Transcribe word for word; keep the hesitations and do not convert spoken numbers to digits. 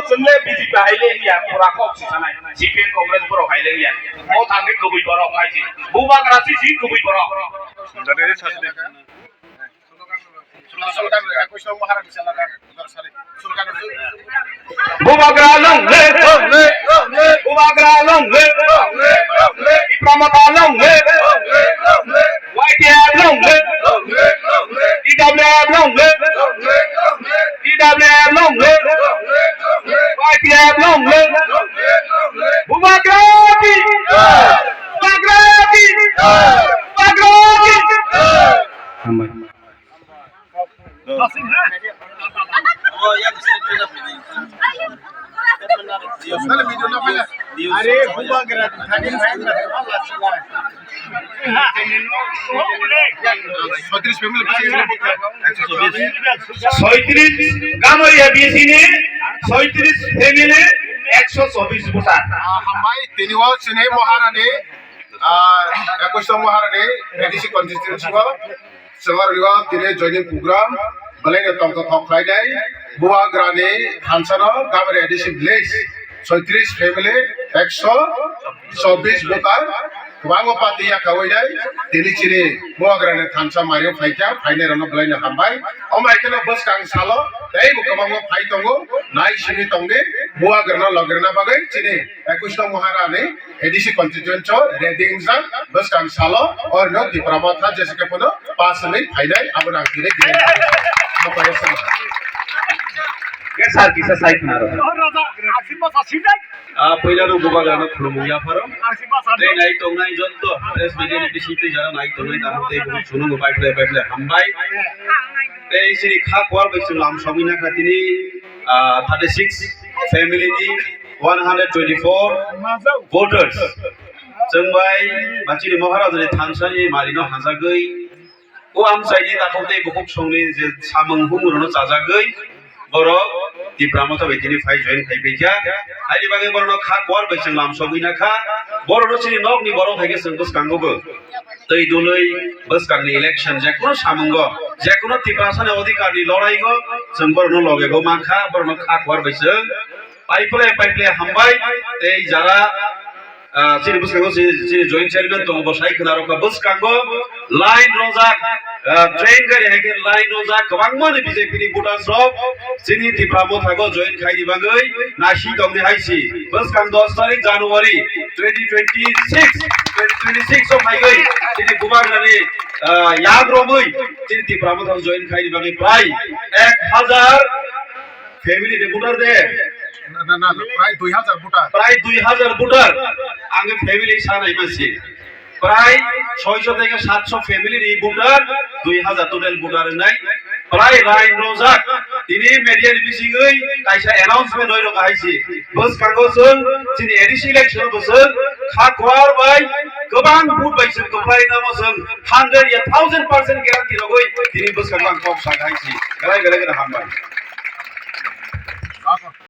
Chwngle B J P hai le ya, pura kok si sanai. C P M Congress borok hai le ya. Mo thangke kubui borok hai si. Bubagra si si kubui borok. Bubagra long live! Bubagra long live! Tipra Motha long live! Y T F long live! T W F long live! T W F long live! Y T F long live! Bubagra ki! Bubagra ki! Bubagra ki! Hambai. Are, Bubagra thani soitris family, soitris Gamaria B C ni soitris family, ekso chobis voter. Hambai, tini o chini Maharani, ah, ekush tong Maharani, A D C constituency o. Sewar riwal tini joining program belai no tongthok thok khlainai. Bubagrani thansano Gamaria A D C village soitris family, ekso chobis voter kwbangma party yakhawi nai. Tini chini Bubagrani thansa mario phaikha, phainai rokno belai no hambai. Omo hai kheno bwskang salo teibo kwbangma phai tongo, nai simi tongdi Bubagrano logirna bagwi chini ekush tong Maharani A D C constituency o ready wngjak bwskang salo, orno Tipra Motha jesike phano pass wngwi phainai, abono ang tini gini. Hambai sir. Yes, sir, kisa sai khna rw. Ah, puila no Bubagrano khulumung yapharo. Tei nai tongnai jotto press media ni bising twi jara nai tongnai, tamo tei buhuk chwngno bai phlai, bai phlai hambai. Tei chini kha kuar bai chwng lam sogwi nakha tini, ah, thirty six family ni one hundred twenty four voters. Chwng bai ba chini Maharajani thansani marino hajagwi, o amchaini takhuk tei bukhuk songni je samung humung rokno chajagwi borok Tipra Motha bai tini phai join khai phaikha. Haini bagwi borokno kha kuar bai chwng lam sogwi nakha. Borokno chini nokni borok hai khe chwng bwskango bo. Twi dului bwskangni election, jekunu samungo, jekunu Tiprasani odhikarni loraigo chwng borokno logego mankha, borokno kha kuar bai chwng. Paiple, paiple hambai, tei jara, ah, chini bwskango chini, chini joint chairman tongo, bo sai khna rokha bwskango line rojak, ah, train gari hai khe line rojak, kwbangma ni B J P ni voters rok chini Tipra Motha go join khaini bagwi nasi tongni hai si. Bwskang dos tarik January twenty twenty six, twenty twenty six o phaigwi chini Bubagrani, ah, yak romwi chini Tipra Motha join khaini bagwi prai ek hajar family de voter de. Na, na, na, na, prai dui hajar voter. Prai dui hajar voter. Ang family sanai masi. Prai soisho theke satso family ni voter, dui hajar total voter wngnai. Prai line rojak. Tini media ni bisingwi kaisa announcement roi rok hai si. Bwskango chwng chini A D C election bo chwng kha kuar bai kwbang vote bai chwng kwplai namo chwng hundred ya thousand percent guarantee rogwi tini bwskango ang kok sa hai si. Belai belai no hambai.